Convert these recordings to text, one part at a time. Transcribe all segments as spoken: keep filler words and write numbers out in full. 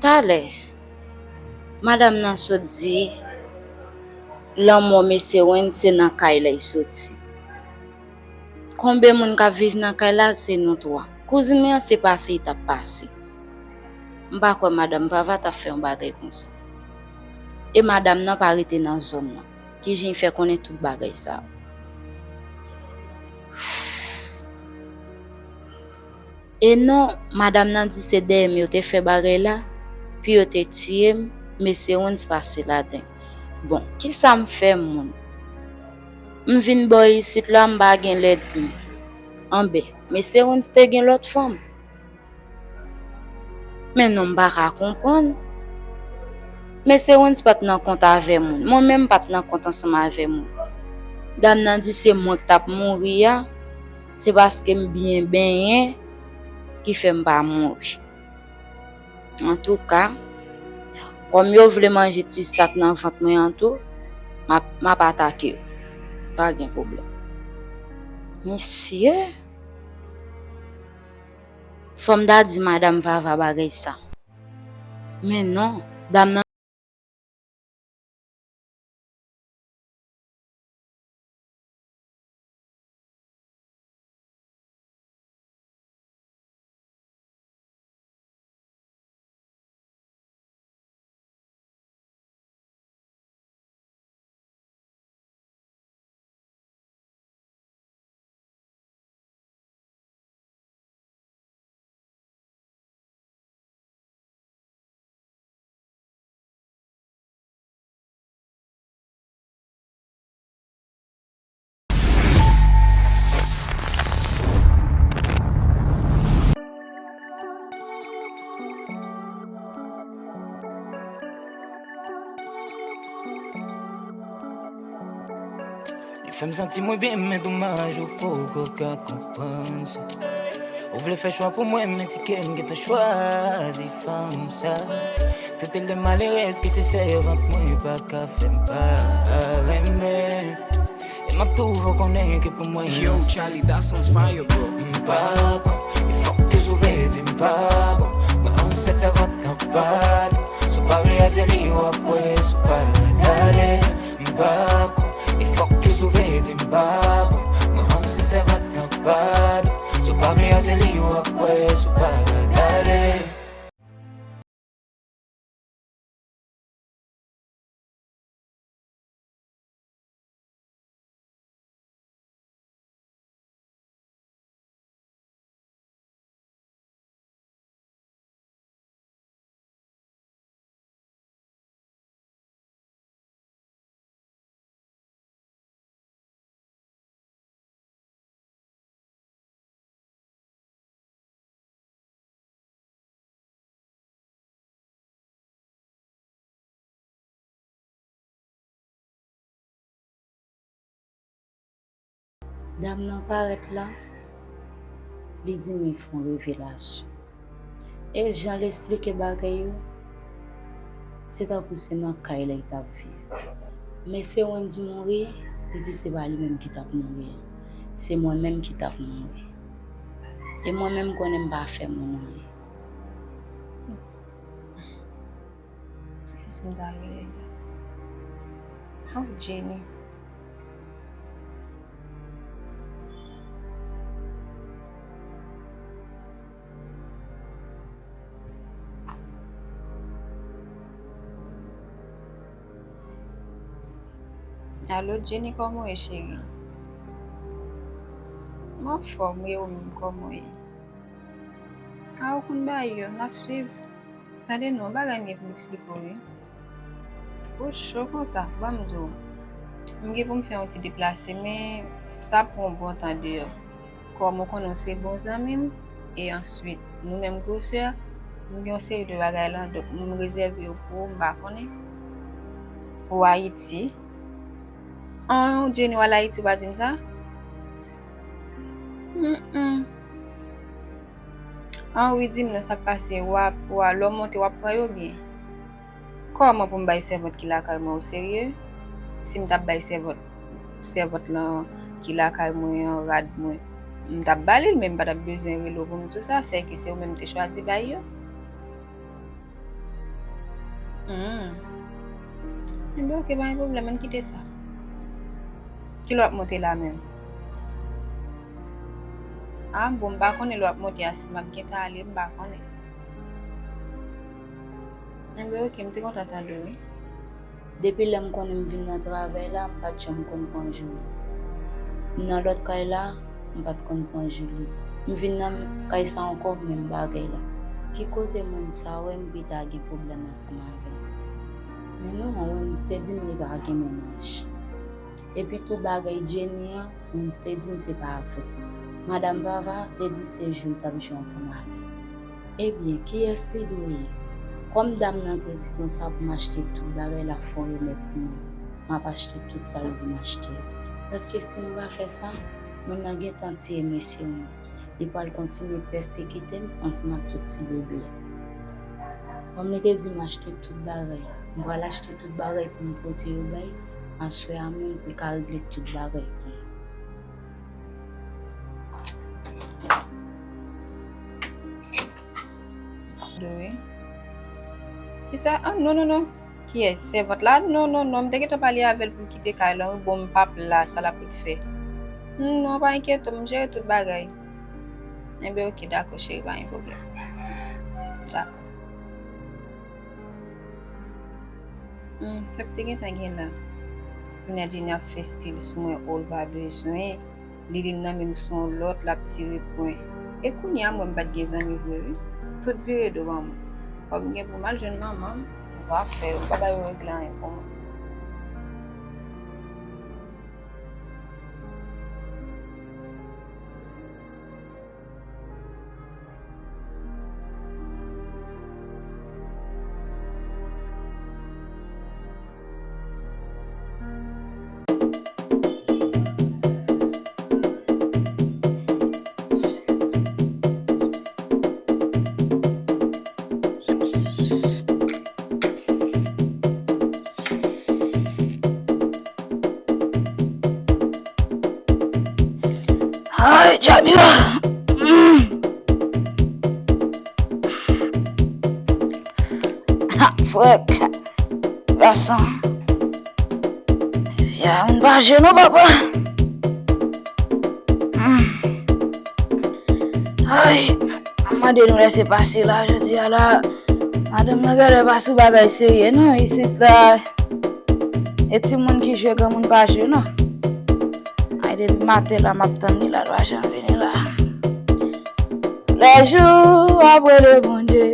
Talè, madanm nan sot di lanmò mesye Wens se nan kay la l soti. Konbe moun k ap viv nan kay la, se nou twa. Kouzin mwen an, se pase li t ap pase. M pa kwè madanm Vava t ap fè yon bagay konsa. E madanm nan pa rete nan zòn nan. Kijan l fè konnen tout bagay sa yo? E non, madanm nan di se dèyè m yo te fè bagay la, pou yo te tiye m, mesye Wens pase ladan l. Bon, kisa m fè moun? M vin bò isit la, m pa gen lènmi. Anben, mesye Wens te gen lòt fanm. Men non, m pa ka konprann. Mesye Wens pa t nan kont avè moun. Mwen menm m pa t nan kont ansanm avè moun. Dam nan di se mwen k t ap mouri a, se paske m byen benyen ki fè m pa mouri. Antouka, kòm yo vle manje ti sa k nan vant mwen an tou, m ap, m ap atake yo. Pa gen pwoblèm. Mesye! Fò m ta di madanm Vava bagay sa. Men non, dam nan. Li fè m santi mwen byen, men domaj ou poko ka konprann sa. Ou vle fè chwa pou mwen, men ti kè m gentan chwazi fanm sa. Tout lè malerèz ki te sèvant mwen pa ka fè m pa renmen. E m ap toujou konnen ke pou mwen Yo, Charlie, that song's fire, bro. M pa kwè, e fòk ke sou vle di m pa bon. Mwen ansent sèvant nan pa bon. Si w pa vle a se li w ap wè, si w pa gade. M pa kwè, e fòk ke sou vle di m pa bon. Mwen ansent sèvant nan pa bon. Si w pa vle a se li w ap wè, si w pa gade. Dam nan parèt la, li di m li fè yon revelasyon. E jan l esplike bagay yo, se tankou se nan kay la li t ap viv. Mesye Wendy mouri, li di se pa li menm ki t ap mouri an. Se mwen menm ki t ap mouri. E mwen menm m konnen m pa fè moun anyen. Kiyès m ta rele la? Oh, Jenny. Alo, Jenny, kòman w ye, cheri? M anfòm, wi, ou menm, kòman w ye? A, ou konn bagay yo, n ap swiv. Tande non, bagay m gen pou m eksplike w, wi. Ou cho konsa, ban m di w. M gen pou m fè yon ti deplase, men sa pran yon bon tan deyò. Kòm ou konnen w se bon zanmi m, e answit, nou menm gwosè, m gen yon seri de bagay lan, donk m rezève yo pou ou, m pa konnen. Ou Ayiti? An, Jenny, w al Ayiti, ou pa di m sa? Mm. An wi, di m non, sa k pase, w ap, w a, lè w monte, w ap pran yo byen? Kòman pou m bay sèvant ki lakay mwen, ou serye? Si m t ap bay sèvant, sèvant lan ki lakay mwen an, rad mwen, m t ap ba li l, men m pa t ap bezwen rele w pou m di w sa, sèke se ou menm m te chwazi bay yo. Hmm. Enben, oke, pa gen pwoblèm, ann kite sa. Kilè w ap monte la menm? Ah, bon, m pa konnen lè w ap monte a, si m ap gentan ale, m pa konnen. Enben, oke, m te kontan tande w, wi. Depi lè m konnen m vin nan travay la, m pa t janm konn pran Julie. M nan lòt kay la, m pa t konn pran Julie. M vin nan kay sa ankò, menm bagay la. Ki kote moun sa wè m pita gen pwoblèm ansanm avè m? Men non, Wendy te di m li pa gen mennaj. Epi tou bagay Jenny an, Wendy te di m se pa vre. Madanm Vava te di se jou l t ap jwe ansanm avè l. Ebyen, kiyès li dwe ye? Kòm dam nan te di konsa pou m achte tout bagay l ap fè yon remèt pou mwen, m ap achte tout sa l di m achte yo. Paske si m pa fè sa, moun nan gentan tiye mesye Wendy. Li pral kontinye pèsekite m ansanm ak tout ti bebe a. Kòm li te di m achte tout bagay, m pral achte tout bagay pou m pote yo bay aswè a menm pou l ka regle tout bagay pou mwen. Dwe. Kisa? Ah, non, non, non. Kiyès? Sèvant la? Non, non, non. M te gentan pale avè l pou l kite kay la, wi. Bon, m p ap la, sa l ap ret fè. Non, pa enkyete w, m jere tout bagay. Enben, oke, dakò, cheri, pa gen pwoblèm. Dakò. Hmm, sa k te gentan gen la? Kounye a Jenny ap fè stil sou mwen, o, l pa bezwen. Lilin nan menm se yon lòt, l ap tire pwen. E kounye a, mwen, m pa t gen zanmi vre, wi. Tout vire do ban mwen. Kòm gen pou m al jwenn manman m, zafè yo, m pa ba yo regle anyen pou mwen. Ay, djab yo! Mm. Ha, frèk! Gason! Si a moun pa jwe non, papa! Mm. Ay, m mande nou lèse pase la, jodi a la. Madanm nan genlè pa sou bagay serye non, isit la. E timoun ki jwe, granmoun pa jwe non. Ay, depi maten la, m ap tann li la, l pa janm vini la. Lè jou ap rele Bondye.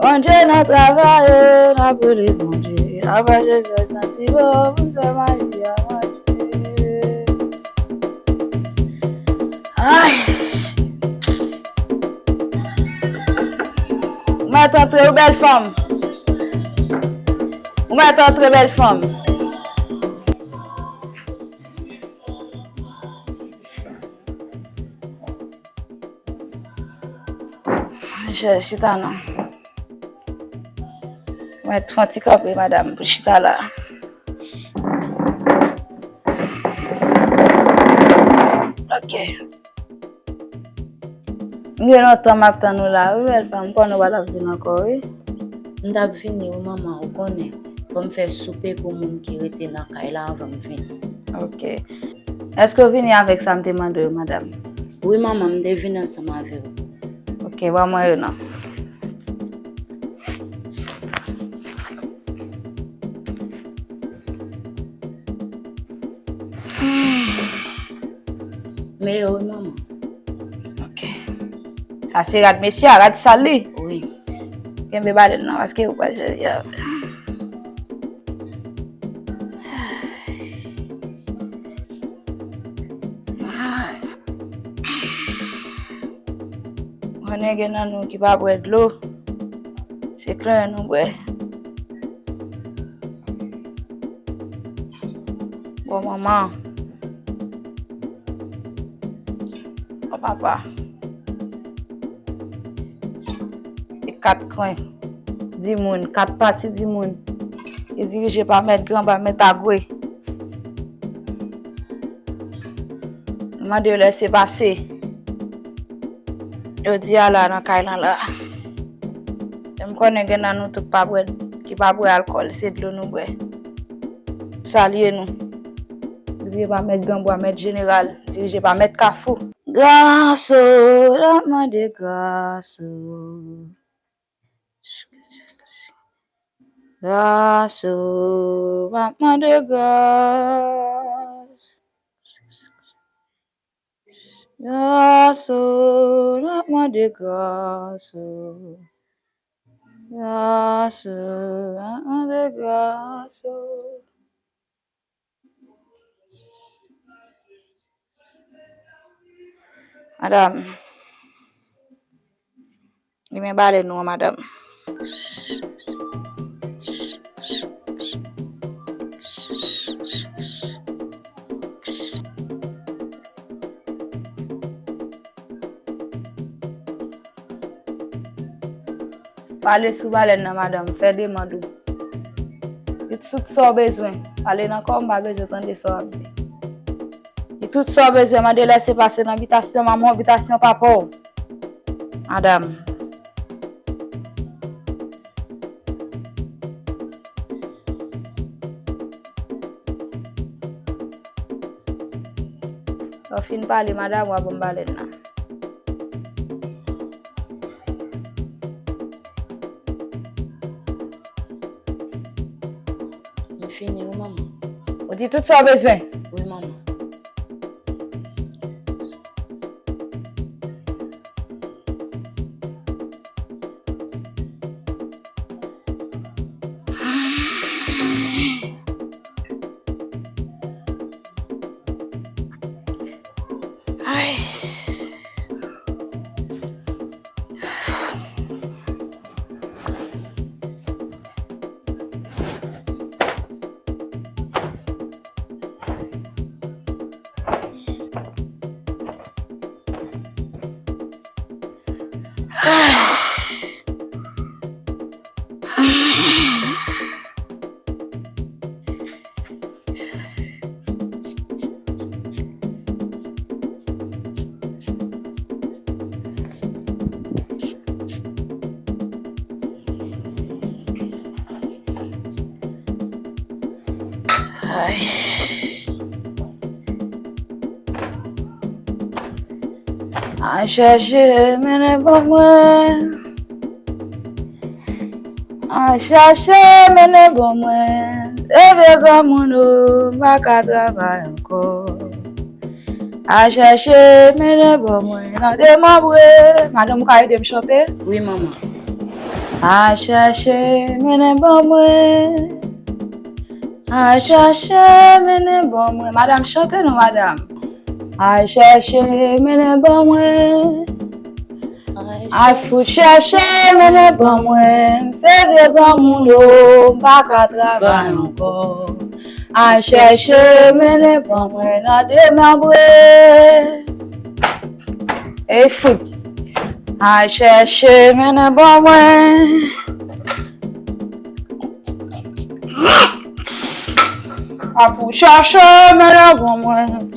Bondye nan travay, n ap rele Bondye. N ap mache fè santi bon, pou n fè maji a mache. Ay! Ou mèt antre, wi, bèl fanm. Ou mèt antre, bèl fanm. Monchè, chita non. Mwen fè yon ti kanpe, madanm, pou chita la. Ok. M gen lontan m ap tann ou la, wi, bèl fanm. M konnen w pa t ap vin ankò, wi. M t ap vini, wi, manman, ou konnen. Fò m fè soupe pou moun ki rete nan kay la anvan m vini. Ok. Èske w vini avèk sa m te mande w yo, madanm? Wi, manman, m te vini ansanm avè w. Ok, ban mwen yo non. Men yo, wi, manman. Ok. Sa se rad mesye a, rad sal li. Wi. Kenbe balèn nan, paske ou pa sèvi a. Konnen gen nan nou ki pa bwè dlo. Se klenyen nou bwè. Bon, manman. Bon, papa. Se kat kwen dimoun, kat pati dimoun ki dirije pa Mèt Granba, Mèt Agwe. M mande yo lèse pase. Jodi a la nan kay lan la. E m Konnen gen nan nou tout pa bwè, ki pa bwè alkòl, se dlo nou bwè. Salye nou. Dirije pa Mèt Granbwa, Mèt Jeneral, dirije pa Mèt Kafou. Gras o, n ap mande gras o. Gras o, m ap mande gras. Gras o, n ap mande gras o. Gras o, n ap mande gras o. Madanm, limen balèn nou an, madanm. Pale sou balèn nan, madanm, fè demann ou. Di tout sa w bezwen. Pale nan kò m, m pa bezwen tande sa w ap di. Di tout sa w bezwen, mande lèse pase nan bitasyon manman w, bitasyon papa w. Madanm. Lè w fin pale, madanm, w a ban m balèn nan. M fini, wi, manman. Ou di tout sa w bezwen? Wi, manman. Ay. Ay. Al chèche, mennen ban mwen. Al chèche, mennen ban mwen. Se vye granmoun o, m pa ka travay ankò. Al chèche, mennen ban mwen nan demanbre. Madanm, ou ka ede m chante? Wi, manman. Al chèche, mennen ban mwen. Al chèche, mennen ban mwen. Madanm, chante non, madanm. Al chèche, mennen ban mwen. Al fout chèche, mennen ban mwen. M se vye granmoun o, m pa ka travay ankò. Al chèche, mennen ban mwen nan demanbre. Ey, fout. Al chèche, mennen ban mwen. Al fout chèche, mennen ban mwen.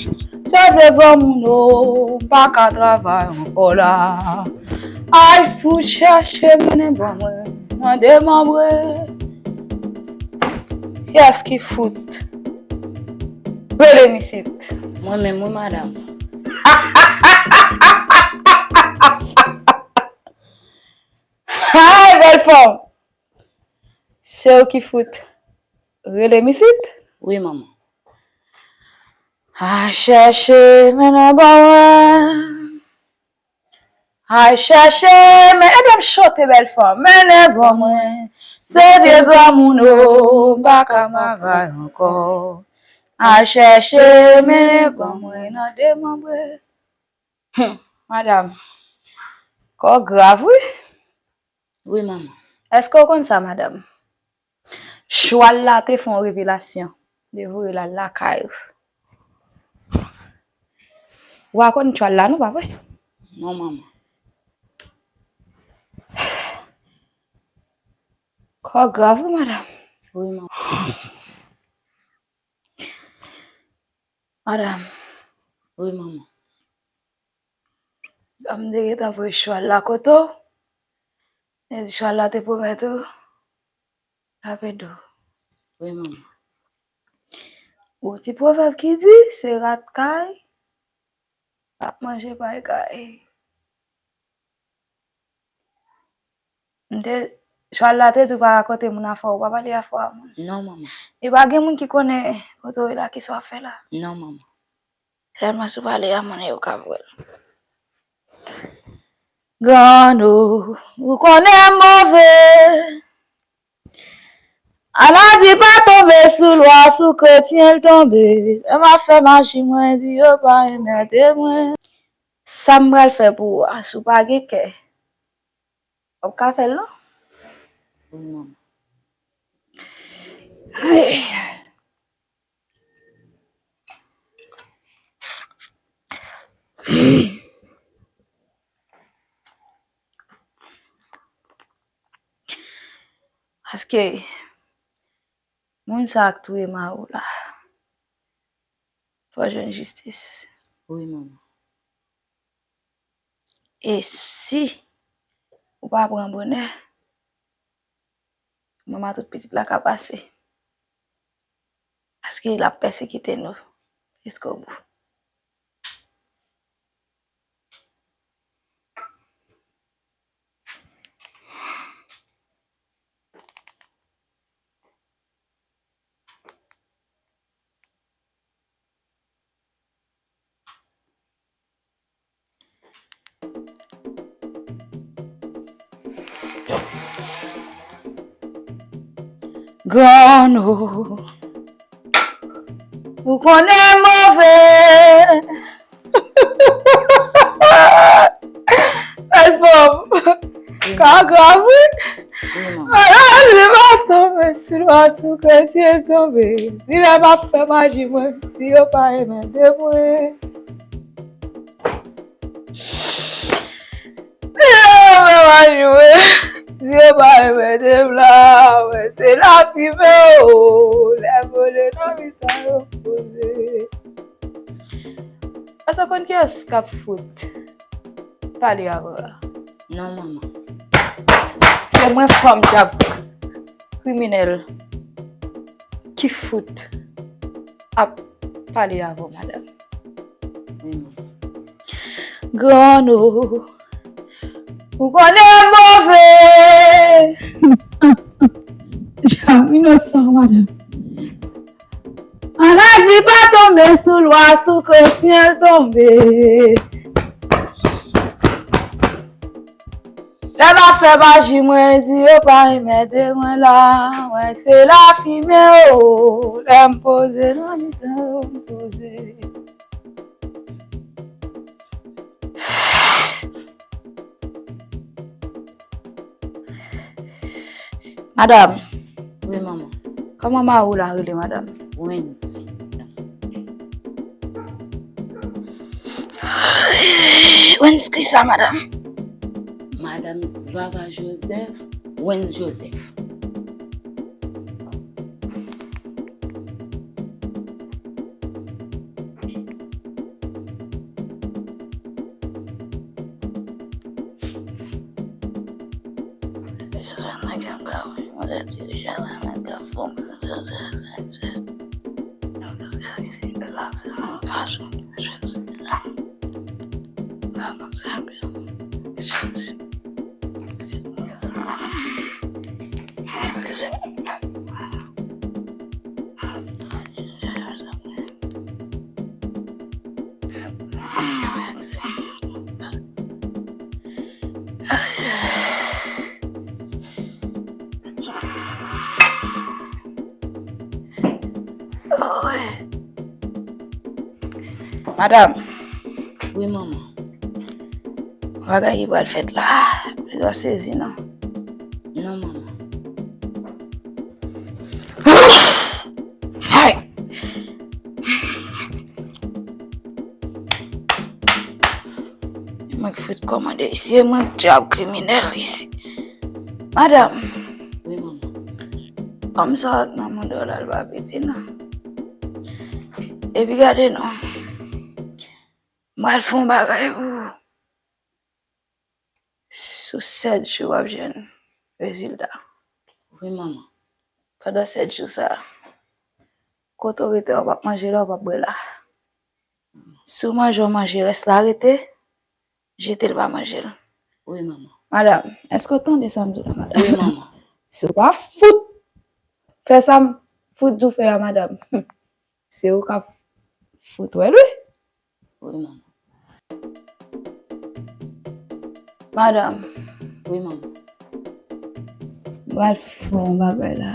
Se vye granmoun o, m pa ka travay ankò la. Al fout chèche, mennen ban mwen nan demanbre. Kiyès ki fout? Rele m isit. Mwen menm, wi, madanm. Hay, bèl fanm! Se ou ki fout. Rele m isit. Wi, manman. Al chèche, mennen ban mwen. Al chèche, men, ebyen, m chante, bèl fanm. Mennen ban mwen. Se vye granmoun o, m pa ka travay ankò. Al chèche, mennen ban mwen nan demanbre. Hum, madanm, kò w grav, wi. Wi, manman. Èske w konn sa, madanm? Chwal la te fè yon revelasyon. Li voye l al lakay ou. Ou pa konn chwal la, non, pa vre? Non, manman. Kò w grav, wi, madanm. Wi, manman. Madanm. Wi, manman. Gade m te gentan voye chwal la kote w. Chwal la te pwomèt ou, l ap ede w. Wi, manman. Gon ti pwovèb ki di, se rat kay ap manje pay kay. M te, chwal la te di w pa rakonte moun afè w, pa pale afè a moun. Non, manman. E pa gen moun ki konnen kote w ye la, kisa w ap fè la. Non, manman. Sèlman si w pale a moun, yo ka wè l. Grann, ou konnen m move. Ann a di pa tonbe sou lwa, sou kretyen l tonbe. Lè m ap fè maji, mwen di yo pa enmède mwen. Sa m pral fè pou ou a, si w pa gen kè, w ap ka fè l non. Wi, manman. Paske moun sa k touye mari w la, fò jwenn jistis. Wi, manman. E si ou pa pran bonè, manman tout pitit la ka pase. Paske l ap pèsekite nou jiskobou. Grann, ou konnen move. Bèl fanm. Ka grav, wi. Ala, se pa tonbe sou lwa, sou kretyen tonbe. Di lè m ap fè maji mwen, di yo pa enmède mwen. Di yo pa enmède mwen. Di yo pa enmède m la, mwen se lafimen o. Lè m rele nan mitan yo poze. Èske w konn kiyès k ap fout pale avè w la? Non, manman. Se mwen, fanm dyab kriminèl ki fout ap pale avè w, madanm. Wi, manman. Grann, ou konnen m move. Dyab inosan, madanm. Ann a di pa tonbe sou lwa, sou kretyen l tonbe. Lè m ap fè maji mwen, di yo pa enmède mwen la. Mwen se lafimen o, lè m poze nan mitan yo m poze. Madanm. Wi, manman. Kòman mari w la rele, madanm? Wendy. Wendy kisa, madanm? Madanm Vava Joseph, Wendy Joseph. Madanm. Wi, manman. Bagay ki pral fèt la, piga w sezi non. Non, manman. Ay! Mwen k fout kòmande isi, e mwen k dyab kriminèl isi. Madanm. Wi, manman. Kòm sa w nan mouda w la, l pa piti non. Epi gade non. M pral fè yon bagay pou ou. Sou sèt jou w ap jwenn Rezilta. Wi, manman. Pandan sèt jou sa a, kote w rete a, w p ap manje la, w p ap bwè la. Si w manje, w manje, rès la rete, jete l, pa manje l. Wi, manman. Madanm, èske w tande sa m di w la, madanm? Wi, manman. Si w pa fout fè sa m fout di w fè a, madanm, se ou k ap fout wè l, wi. Wi, manman. Madanm. Wi, manman. M pral fè yon bagay la.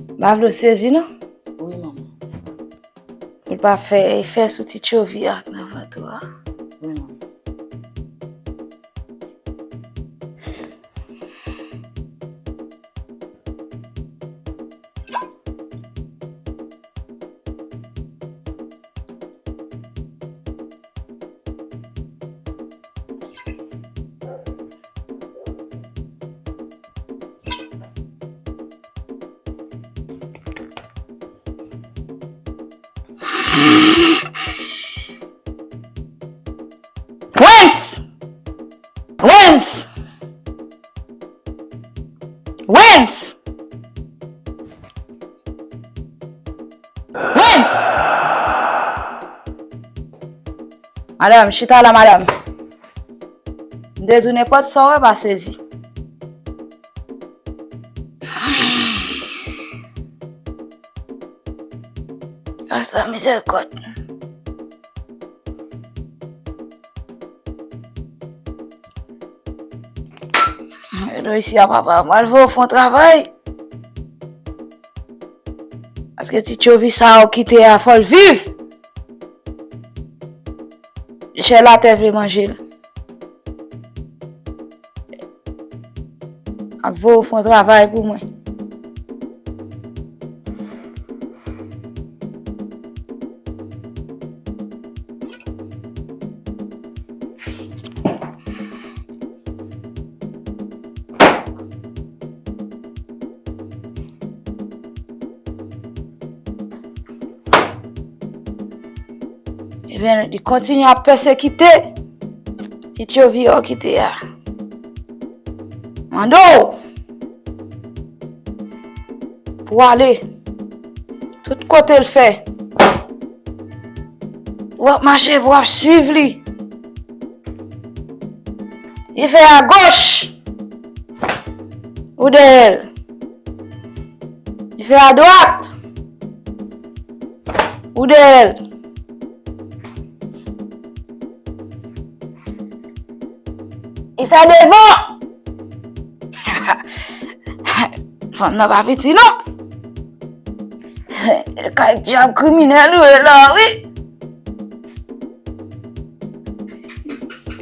M pa vle w sezi, non. Wi, manman. Pou l pa fè efè sou ti tchovi a k nan vant ou a. Wi, manman. Wens! Wens! Wens! Wens! Madanm, chita la, madanm. M te di w nenpòt sa w wè, pa sezi. Pastè, mizèrikòd. Rete isi a, papa. Mwen al voye w fè yon travay. Paske ti tchovi sa a w kite a, fò l viv. Chè latè vle manje l. Ap voye w fè yon travay pou mwen. Ebyen, li kontinye ap pèsekite ti tchovi a w kite a. Mande w pou w ale tout kote l fè. W ap mache, w ap swiv li. Li fè agoch, ou dèyè l. Li fè adwat, ou dèyè l. Li fè devan. Fanm nan pa piti non. Kay dyab kriminèl ou ye la, wi.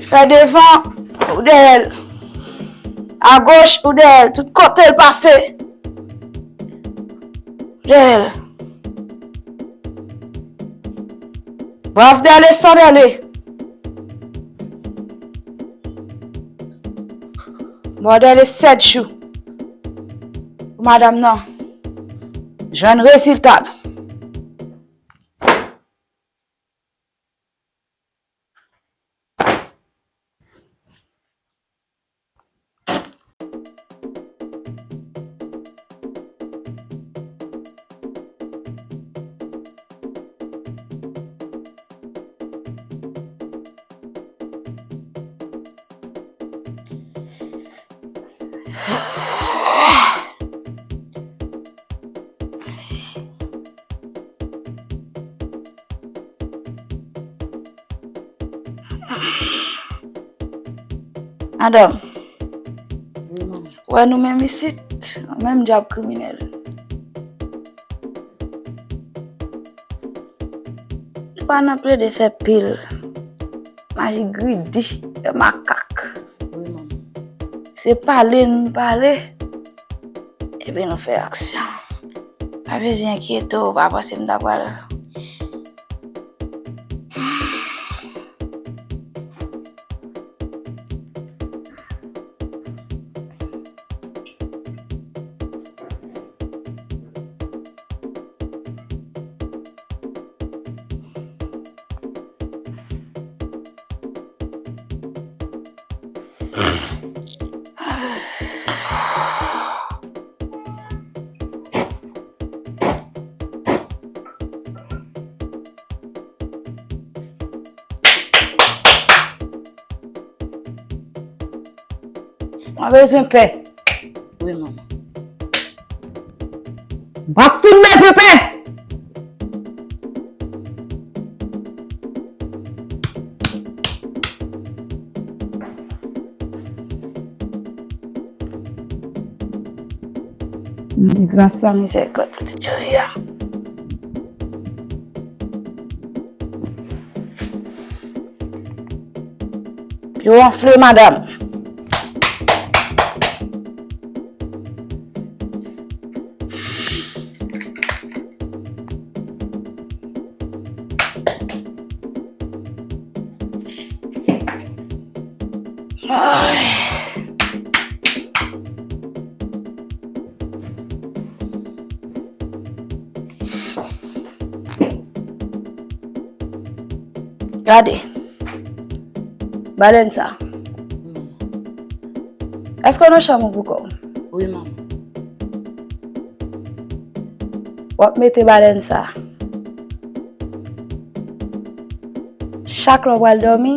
Fè devan ou dèyè l. Agoch ou dèyè l. Tout kote l pase. Dèyè l. Brav dèyè l san dèyè l. Bò dèyè l sèt jou. Pou madanm nan jwenn rezilta l. Madanm, wi, manman. Wè nou menm isit, menm dyab kriminèl. Nou pa nan plede fè pil. Maji gridi, fè makak. Wi, manman. Se pale nou pale. Epi nou fè aksyon. Pa bezwen enkyete w, pa panse m ta pral. Mwen bezwen pè. Wi, manman. W ap fin bezwen pè. Mande gras la, mizèrikòd pou ti Joya. Yo anfle, madanm. Gade. Balèn sa. Èske w nan chanm ou poukò w? Wi, manman. W ap mete balèn sa. Chak lè w pral dòmi,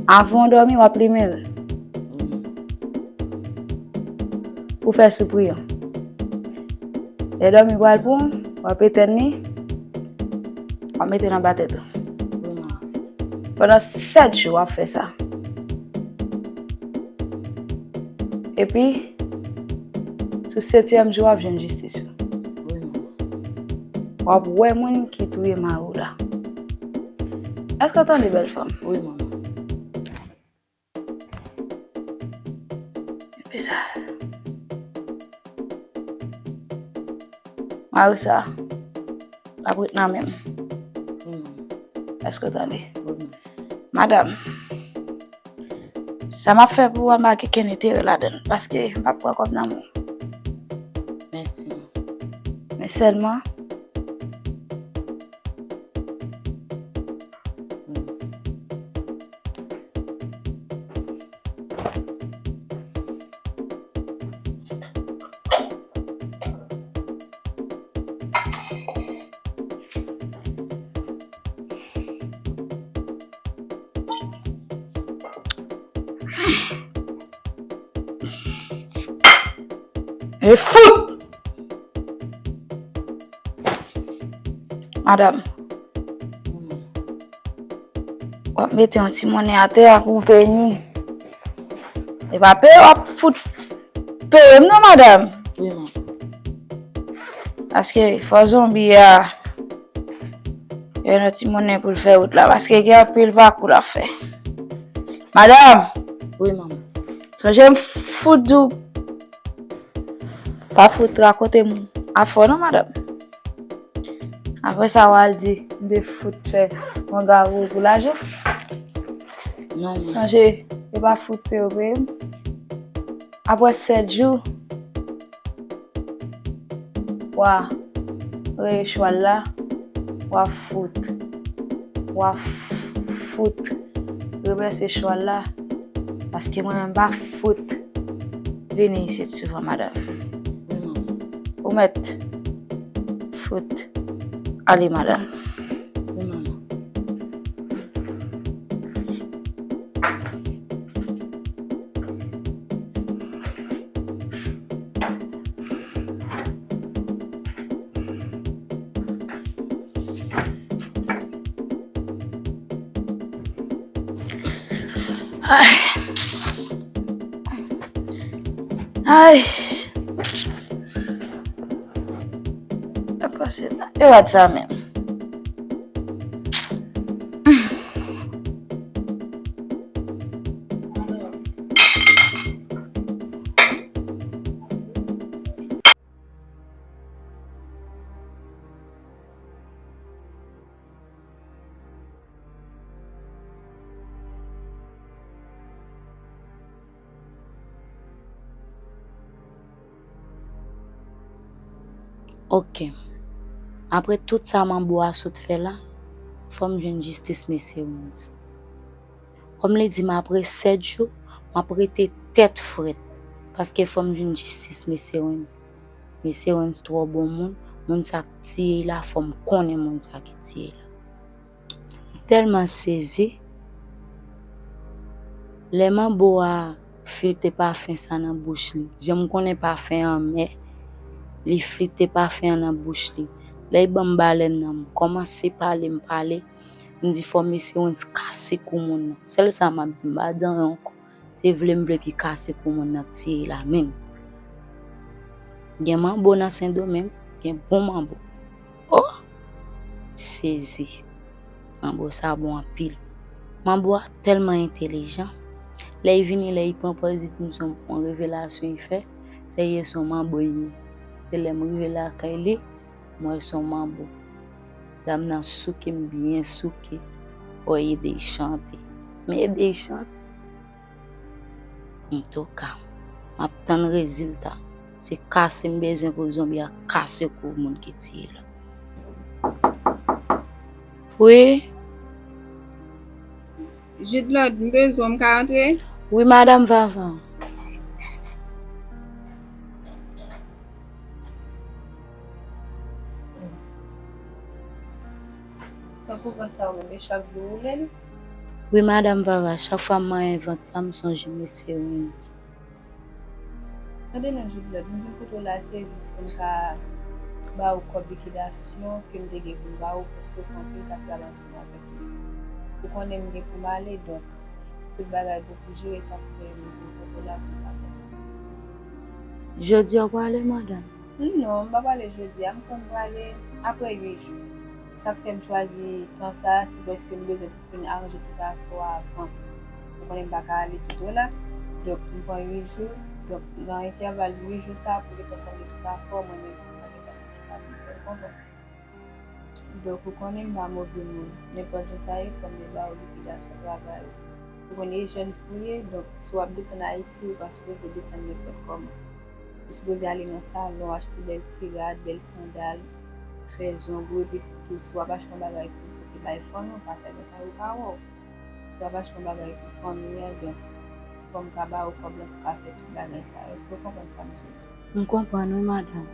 avan w dòmi, w ap limen l. Pou fè soupri an. Lè dòmi pral pran w, w ap etenn li, w ap mete l anba tèt ou. Pandan sèt jou, w ap fè sa. Epi, sou setyèm jou, w ap jwenn jistis ou. W ap wè moun ki touye mari w la. Èske w tande, bèl fanm? Wi, manman. Epi sa. Mari w sa, l ap ret nan men m. Èske w tande? Madanm, sa m ap fè pou ou a, m pa gen kenn enterè ladan l, paske m p ap pran kòb nan men w. Mèsi. Men sèlman, E fout! Madanm, w ap mete yon ti monnen atè a pou w peye m. E pa peye w ap fout peye m non, madanm. Wi, manman. Paske fò zonbi a jwenn yon ti monnen pou l fè wout la, paske gen anpil pakou l ap fè. Madanm! Wi, manman. Sonje m fout di w pa fout rakonte m afè w non, madanm. Apre sa, w al di m te fout fè yon gawou pou lajan. Non, manman. Sonje, e pa fout peye w peye m. Apre sèt jou, w a reye chwal la, w a fout, w a f- fout revèse chwal la, paske mwen menm m pa fout vini isit souvan, madanm. Ou mèt fout ale, madanm. Ay. Ay. Sa pase la. E rad sa menm. Ok. Apre tout sa manbo a sot fè la, fò m jwenn jistis mesye Wens. Kòm li di m apre sèt jou, m ap rete tèt frèt, paske fò m jwenn jistis mesye Wens. Mesye Wens twò bon moun, moun sa k tiye l la, fò m konnen moun sa ki tiye l la. M tèlman sezi, lè manbo a flite pafen sa nan bouch li. Jan m konnen pafen anmè, li flite pafen an nan bouch li. Lè l ban m balèn nan, m kòmanse pale, m pale, m di fò mesye Wens kase kou moun nan. Sèl sa m ap di, m pa di anyen ankò. Te vle m vle pi kase kou moun nan k tiye la menm. Gen manbo nan Sendomeng, gen bon manbo. Oh! M sezi. Manbo sa bon anpil. Manbo a tèlman entelijan. Lè l vini, lè l pran pòz, li di m se yon revelasyon li fè. Serye, se yon manbo li ye. Se lè m rive lakay li, m wè se yon manbo. Dam nan souke m byen souke. Fò ede l chante. M ede l chante. Antouka, m ap tann rezilta. Se kase m bezwen pou zonbi a kase kou moun ki tiye la. Wi. Judelande, m bezwen w, m ka rantre? Wi, madanm Vava. Tankou vant sa ou menm, e chak jou ou woule l? Wi, madanm Vava, chak fwa m manyen vant sa, m sonje mesye Wens. Tande non, Judelande, m vin kote w la, se jis pou m ka ba ou kòb likidasyon ke m te gen pou m ba ou, paske w fè anpil k ap travay ansanm avèk mwen. Ou konnen m gen pou m ale, donk, tout bagay bon pou jere, sa k fè m vin kote w la pou m ka fè sa. Jodi a w prale, madanm? Non, m pa prale jodi a, m konn prale apre uit jou. Sa k fè m chwazi tan sa a, se paske m bezwen pou fin aranje tout afè w avan. Ou konnen m pa ka ale pi to la. Donk, m pran uit jou. Donk, nan entèval uit jou sa a, pou gentan sanble tout afè w, mwen menm, m pa gentan fè sa pou m fè l kontan. Donk, ou konnen m pa move moun. Nenpòt jan sa ye, fò m vin ba w likidasyon travay ou. Ou konnen e jèn fi w ye, donk, si w ap desann Ayiti, ou pa sipoze desann nenpòt kòman. Ou sipoze ale nan salon, achte bèl ti rad, bèl sandal, fè zong ou, epi tou, si w ap achte yon bagay pou pote bay fanmi w, sa fè lontan yo pa wè w. Si w ap achte yon bagay pou fanmi an, donk, fò m ka ba ou kòb lan pou ka fè tout bagay sa yo. Èske w konprann sa m di w? M konprann wi, madanm.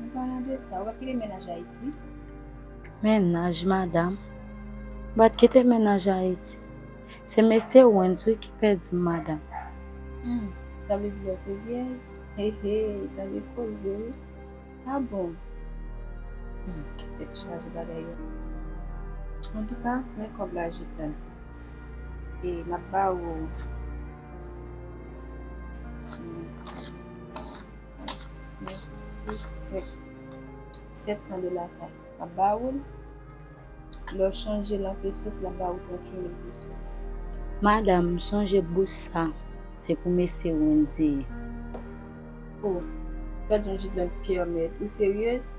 An palan de sa, ou pa t kite mennaj Ayiti? Mennaj, madanm? M pa t kite mennaj Ayiti. Se mesye Wens wi ki pèdi m, madanm. Hmm, sa vle di lè w te vyèj? He he, tande koze wi. Ah bon? Hmm, tèt chaje bagay yo. Antouka, men kòb la, Judelande. E m ap ba ou, hmm, sèt san dola sa. M ap ba ou l. Lè w chanje l an pesos, l ap ba ou tranntuit mil pesos. Madanm, m sonje bous sa, se pou mesye Wens li ye. Oh, gad jan Judelande pèmèt. Ou seryez?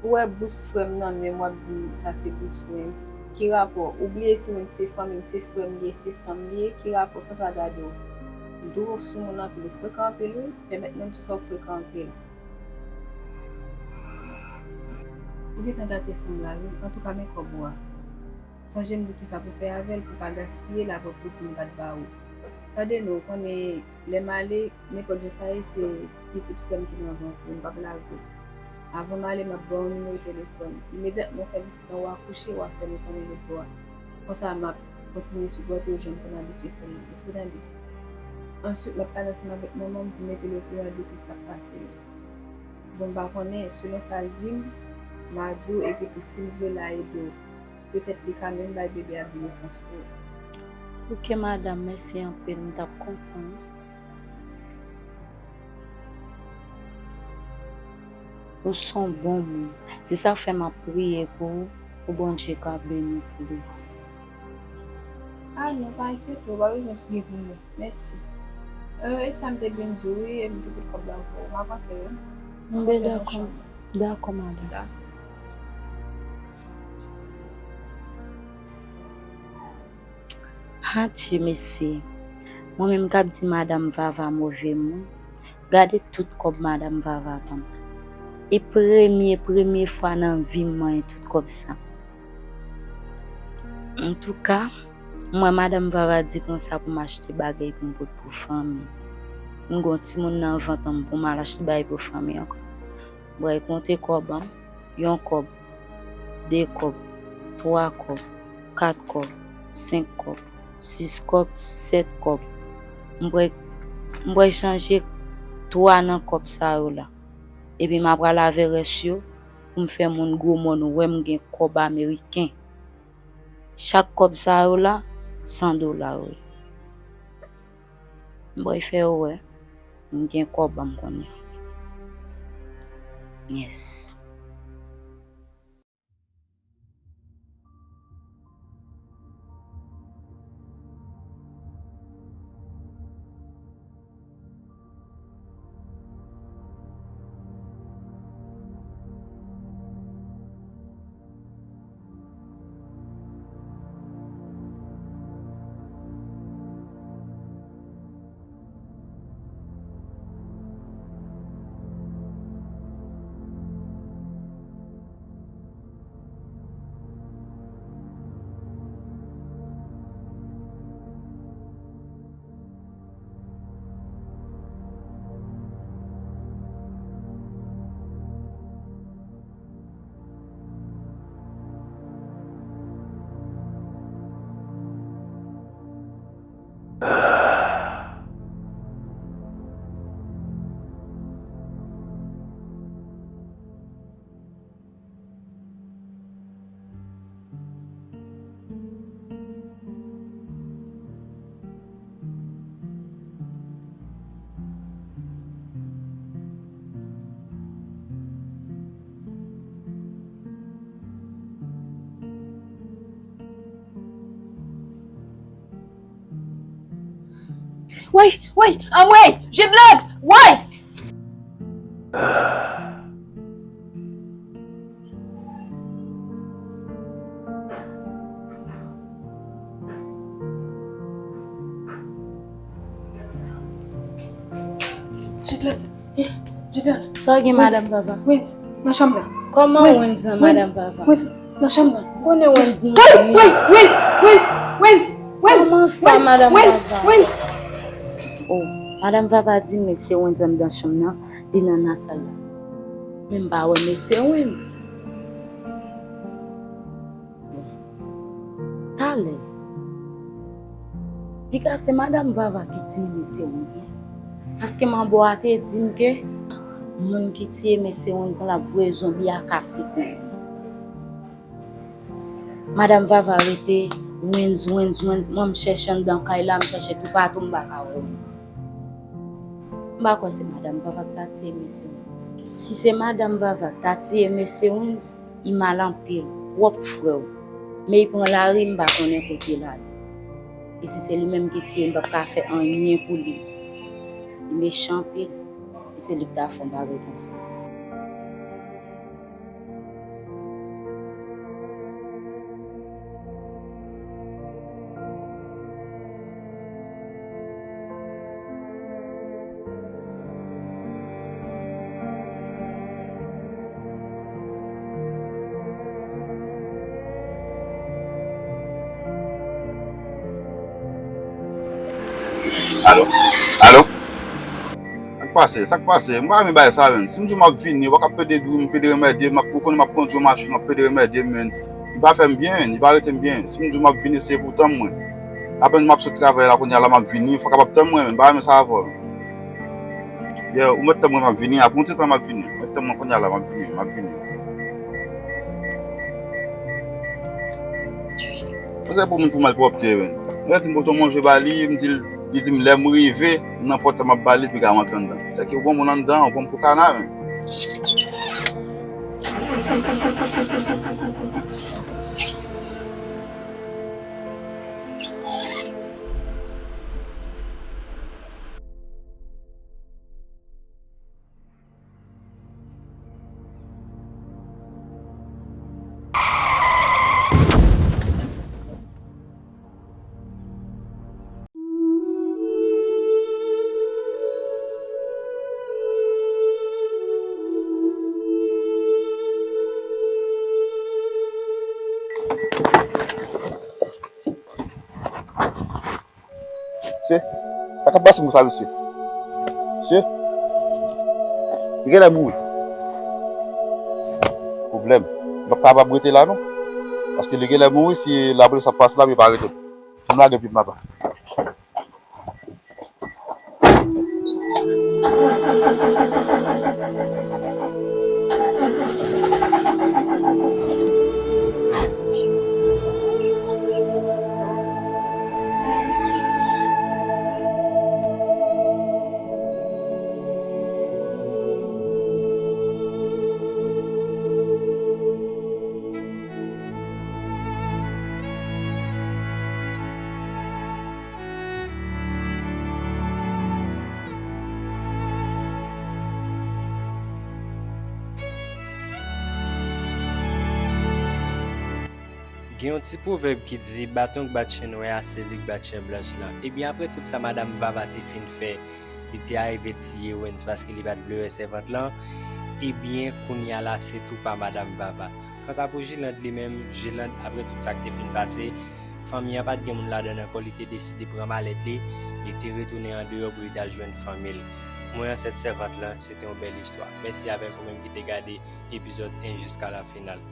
Ou wè bous frè m nan men m, w ap di m sa se bous Wens. Ki rapò? Ou bliye si Wens se fanmi m, se frè m li ye, se san m li ye? Ki rapò? Sa sa gade w? M tou wè w sou moun anpil, ou frekan anpil wi. Pèmèt mwen m di sa w frekan anpil. Ou gentan gate san m la wi. Antouka, men kòb ou a. Sonje m di w kisa pou fè avè l, pou w pa gaspiye l, apre pou w di m pa t ba ou. Tande non, ou konnen lè m ale, nenpòt jan sa ye, se pitit frè m ki nan vant ou, m p ap lage w. Avan m ale, m ap ba w nimewo telefòn. Imedyatman w fè pitit lan, w akouche, w a fè nou konnen lòt bò a. Konsa, m ap kontinye sipòte w jan m konn abitye fè l lan. Èske w tande? Answit, m ap pale ansanm avèk manman m pou mete l okouran de tout sa k pase yo. Bon, m pa konnen, selon sa l di m, m a di w, epi tou si m vle l a ede w. Petèt li ka menm bay bebe a byen nesans pou ou. Ok, madanm, mèsi anpil, m t ap kontan wi. Ou s on bon moun. Se sa k fè m ap priye pou ou, pou Bondye ka beni w plis. Ah non, pa enkyete w, ou pa bezwen priye pou mwen. Mèsi. Euh, e sa m te vin di w, wi, e m te pot kòb la pou ou. M ap antre wi. M antre nan chanm. Dakò, madanm. Dakò. Adje, mesye. Mwen menm k ap di madanm Vava move moun. Gade tout kòb madanm Vava ban m. E premye, premye fwa nan vi m mwen gen tout kòb sa. Antouka, m wè madanm Vava di konsa pou m achte bagay pou m pot pou fanmi. M gen yon timoun nan vant mwen, pou m al achte bagay pou fanmi ankò. M pral konte kòb an, yon kòb, de kòb, twa kòb, kat kòb, senk kòb, sis kòb, sèt kòb. M pral, m pral chanje twa nan kòb sa yo la. Epi m a pral avè rès yo pou m fè moun gwo mòn wè m gen kòb ameriken. Chak kòb sa yo la, san dola yo ye. M pral fè yo wè m gen kòb, ban m konnen. Yes. Woy, woy, anmwey, Jude Lande, woy! Jude Lande, eh, Jude Lande. Sa w gen, Madanm Vava? Wens, nan chanm nan. Kòman Wens nan, Madanm Vava? Wens, nan chanm nan. M konnen Wens mouri. Woy, woy, Wens, Wens, Wens, Wens. Kòman sa, Madanm Vava? Wens. Oh, Madanm Vava di m se Wens anndan chanm nan, li nan, nan sal la. Men m pa wè mesye Wens. Talè. Piga se Madanm Vava ki tiye mesye Wens lan. Paske manbo a te di m ke moun ki tiye mesye Wens lan, l ap voye zonbi a kase kou li. Madanm Vava rete, Wens, Wens, Wens. Mwen, m chèche anndan kay la, m chèche toupatou, m pa ka wè Wens. M pa kwè se Madanm Vava ki ta tiye mesye Wens. Si se Madanm Vava ki ta tiye mesye Wens, li mal anpil, twòp frè w. Men li pran lari, m pa konnen kote l ale. E si se li menm ki tiye, m p ap ka fè anyen pou li. Li mechan anpil. E se li ki ta fè yon bagay konsa. Alo? Alo? Sa k pase? Sa k pase? M pa renmen bagay sa, menn. Si m di w m ap vini, w pa ka plede di m, plede remède m, ou konnen m ap kondui yon machin, w ap plede remède m, menn. Li pa fè m byen, menn. Li pa rete m byen. Si m di w m ap vini, se pou tann mwen. Apèn m ap sot travay la kounye a la, m ap vini, fò w kapab tann mwen, menn. M pa renmen sa avè w. Yeah, ou mèt tann mwen, m ap vini. Apre yon ti tan, m ap vini. Ou mèt tann mwen kounye a la, m ap vini, m ap vini. Ou se pou moun pou malpwòpte, menn. Mwen di m pote yon manje ba li, m di l, li di m lè m rive, nan pòt la m ap ba li, epi ka rantre anndan. Sèke ou gon moun anndan, ou gon moun pou kana, menn. Mesye, sa k ap pase moun sa, mesye? Mesye, li genlè mouri. Pwoblèm. M p ap kapab rete la, non. Paske li genlè mouri, si lapolis ap pase la, yo pa rete. Fè m lage pye m apa. Gen yon ti pwovèb ki di, baton k bat chen nwè a, se li k bat chen blanch lan. Ebyen, apre tout sa madanm Vava te fin fè, li te arive tiye Wens paske li pa t vle wè sèvant lan, ebyen, kounye a la, se tou pa madanm Vava. Kanta pou Jiland li menm, Jiland, apre tout sa k te fin pase, fanmi an pa t gen moun ladan l ankò, li te deside pran malèt li, li te retounen andeyò pou li t al jwenn fanmi l. Mwen ansent sèvant lan, se te yon bèl istwa. Mèsi avèk ou menm ki te gade epizòd en jiska la final.